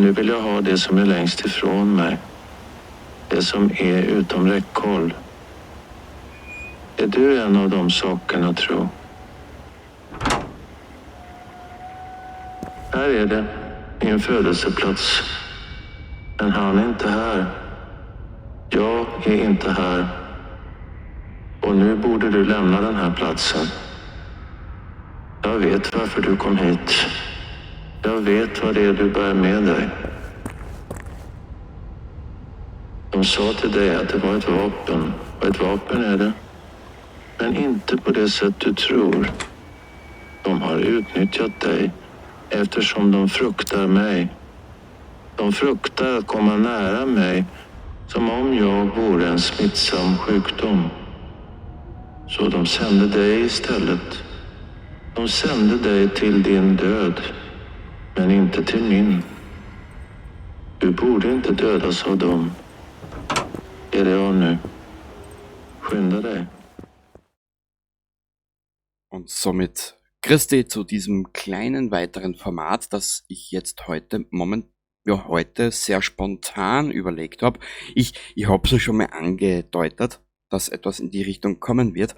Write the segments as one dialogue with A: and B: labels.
A: Men nu vill jag ha det som är längst ifrån mig. Det som är utom räckhåll. Är du en av de sakerna, tro? Här är det, min födelseplats. Men han är inte här. Jag är inte här. Och nu borde du lämna den här platsen. Jag vet varför du kom hit. Jag vet vad det är du bär med dig. De sa till dig att det var ett vapen. Och ett vapen är det. Men inte på det sätt du tror. De har utnyttjat dig eftersom de fruktar mig. De fruktar att komma nära mig som om jag vore en smittsam sjukdom. Så de sände dig istället. De sände dig till din död, men inte till min. Du borde inte dödas av dem. Ge dig av nu. Skynda dig.
B: Und somit grüß dich zu diesem kleinen weiteren Format, das ich jetzt heute ja, heute sehr spontan überlegt hab. Ich hab's ja schon mal angedeutet, dass etwas in die Richtung kommen wird,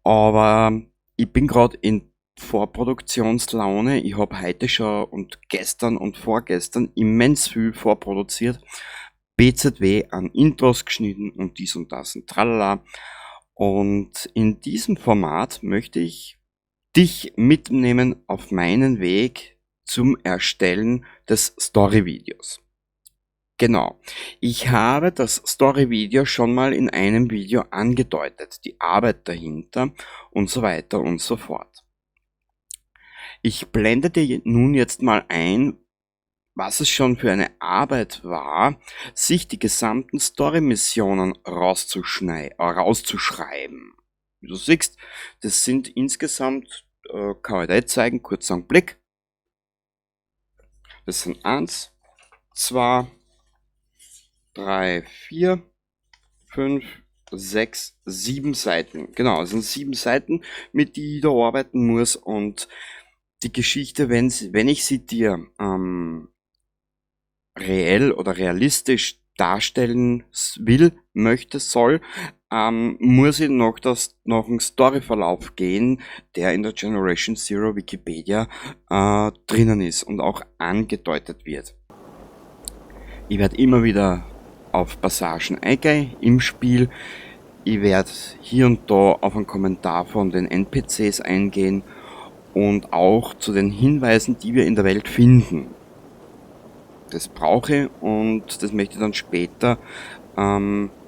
B: aber ich bin grad in Vorproduktionslaune. Ich hab heute schon und gestern und vorgestern immens viel vorproduziert, BZW an Intros geschnitten und dies und das und tralala. Und in diesem Format möchte ich dich mitnehmen auf meinen Weg zum Erstellen des Story-Videos. Genau. Ich habe das Story-Video schon mal in einem Video angedeutet, die Arbeit dahinter und so weiter und so fort. Ich blende dir nun jetzt mal ein, was es schon für eine Arbeit war, sich die gesamten Story-Missionen rauszuschreiben. Wie du siehst, das sind insgesamt, kann ich dir jetzt zeigen, kurz einen Blick. Das sind 1, 2, 3, 4, 5, 6, 7 Seiten. Genau, es sind 7 Seiten, mit die ich da arbeiten muss, und die Geschichte, wenn ich sie dir reell oder realistisch darstellen will, möchte, soll, muss ich noch einen Storyverlauf gehen, der in der Generation Zero Wikipedia drinnen ist und auch angedeutet wird. Ich werde immer wieder auf Passagen eingehen im Spiel. Ich werde hier und da auf einen Kommentar von den N P Cs eingehen und auch zu den Hinweisen, die wir in der Welt finden. Das brauche ich und das möchte ich dann später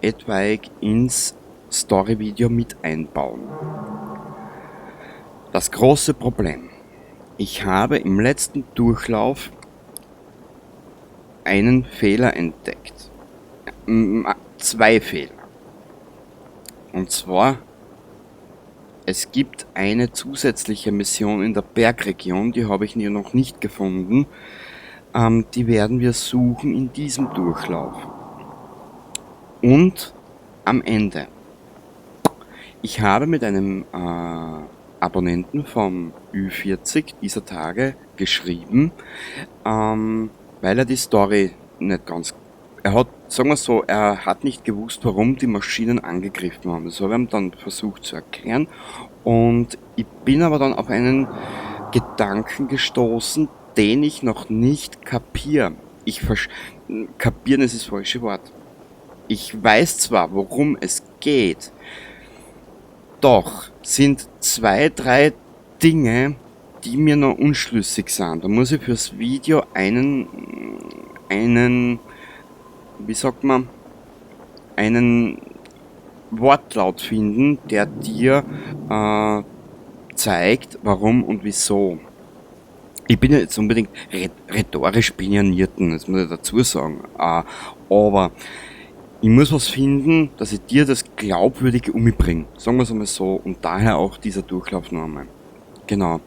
B: etwaig ins Story-Video mit einbauen. Das große Problem. Ich habe im letzten Durchlauf einen Fehler entdeckt. 2 Fehler. Und zwar, es gibt eine zusätzliche Mission in der Bergregion, die habe ich hier noch nicht gefunden. Die werden wir suchen in diesem Durchlauf. Und am Ende. Ich habe mit einem Abonnenten vom Ü40 dieser Tage geschrieben, weil er die Story nicht ganz... Er hat, sagen wir so, er hat nicht gewusst, warum die Maschinen angegriffen haben. Das habe ich ihm dann versucht zu erklären. Und ich bin aber dann auf einen Gedanken gestoßen, den ich noch nicht kapiere. Kapieren ist das falsche Wort. Ich weiß zwar, worum es geht, doch sind 2, 3 Dinge, die mir noch unschlüssig sind. Da muss ich fürs Video einen, wie sagt man, einen Wortlaut finden, der dir zeigt, warum und wieso. Ich bin ja jetzt unbedingt rhetorisch bin ich ja Nierten, das muss ich dazu sagen. Aber ich muss was finden, dass ich dir das glaubwürdig umbringe. Sagen wir's einmal so. Und daher auch dieser Durchlauf noch einmal. Genau.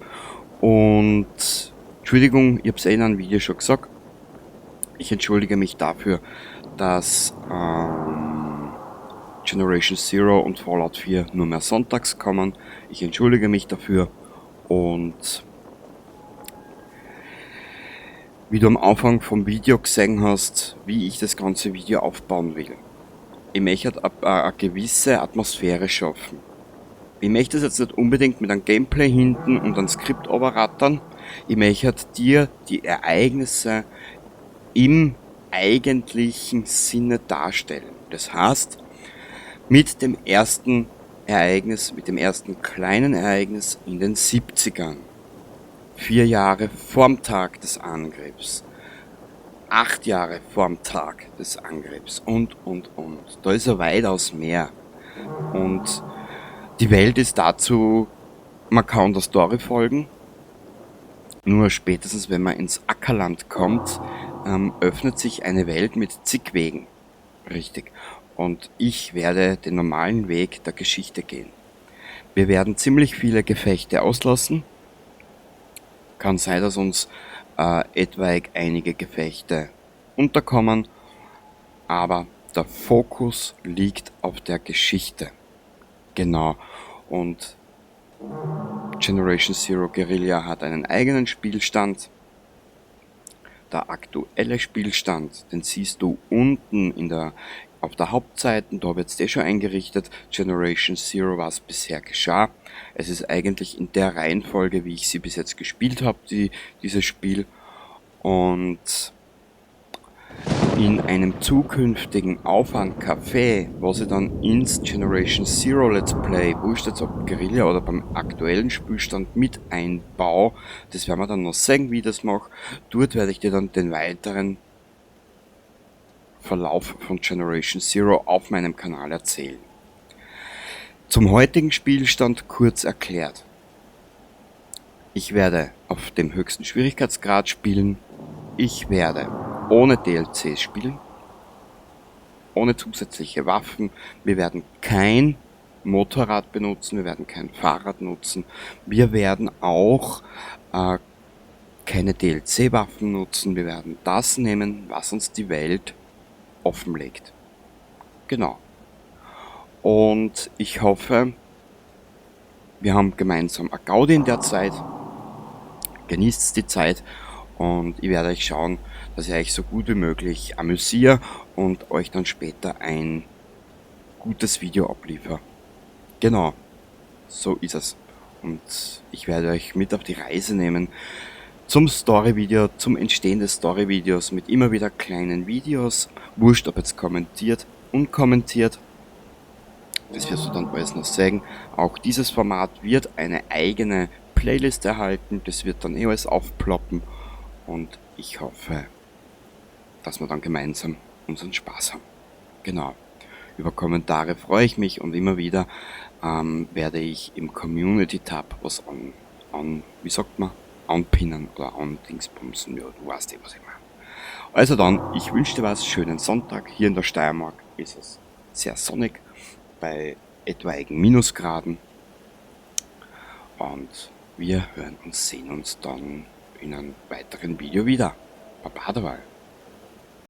B: Und Entschuldigung, ich hab's eh in einem Video schon gesagt. Ich entschuldige mich dafür, dass Generation Zero und Fallout 4 nur mehr sonntags kommen. Ich entschuldige mich dafür und Wie du am Anfang vom Video gesehen hast, wie ich das ganze Video aufbauen will. Ich möchte eine gewisse Atmosphäre schaffen. Ich möchte es jetzt nicht unbedingt mit einem Gameplay hinten und einem Skript runterrattern. Ich möchte dir die Ereignisse im eigentlichen Sinne darstellen. Das heißt, mit dem ersten Ereignis, mit dem ersten kleinen Ereignis in den 70ern. 4 Jahre vorm Tag des Angriffs. 8 Jahre vorm Tag des Angriffs und, und. Da ist ja weitaus mehr. Und die Welt ist dazu, man kann der Story folgen, nur spätestens wenn man ins Ackerland kommt, öffnet sich eine Welt mit zig Wegen. Richtig. Und ich werde den normalen Weg der Geschichte gehen. Wir werden ziemlich viele Gefechte auslassen. Kann sein, dass uns etwaig einige Gefechte unterkommen, aber der Fokus liegt auf der Geschichte. Genau. Und Generation Zero Guerrilla hat einen eigenen Spielstand. Der aktuelle Spielstand, den siehst du unten auf der Hauptseite, da habe ich jetzt eh schon eingerichtet, Generation Zero, was bisher geschah. Es ist eigentlich in der Reihenfolge, wie ich sie bis jetzt gespielt habe, dieses Spiel. Und in einem zukünftigen Aufwand-Café, was ich dann ins Generation Zero Let's Play, wurscht jetzt ob Guerrilla oder beim aktuellen Spielstand mit einbaue, das werden wir dann noch sehen, wie ich das mache. Dort werde ich dir dann den weiteren Verlauf von Generation Zero auf meinem Kanal erzählen. Zum heutigen Spielstand kurz erklärt. Ich werde auf dem höchsten Schwierigkeitsgrad spielen. Ich werde ohne DLCs spielen, ohne zusätzliche Waffen. Wir werden kein Motorrad benutzen, wir werden kein Fahrrad nutzen. Wir werden auch keine DLC-Waffen nutzen. Wir werden das nehmen, was uns die Welt offenlegt. Genau. Und ich hoffe, wir haben gemeinsam eine Gaudi in der Zeit. Genießt die Zeit und ich werde euch schauen, dass ich euch so gut wie möglich amüsiere und euch dann später ein gutes Video abliefere. Genau, so ist es. Und ich werde euch mit auf die Reise nehmen zum Story-Video, zum Entstehen des Story-Videos mit immer wieder kleinen Videos. Wurscht, ob jetzt kommentiert, unkommentiert. Das wirst du dann alles noch sehen. Auch dieses Format wird eine eigene Playlist erhalten. Das wird dann eh alles aufploppen. Und ich hoffe, dass wir dann gemeinsam unseren Spaß haben. Genau. Über Kommentare freue ich mich und immer wieder werde ich im Community-Tab was an, wie sagt man, anpinnen oder an-Dingsbumsen. Ja, du weißt eh, was ich meine. Also dann, ich wünsche dir was, schönen Sonntag. Hier in der Steiermark ist es sehr sonnig, bei etwaigen Minusgraden. Und wir hören und sehen uns dann in einem weiteren Video wieder. Baba dabei.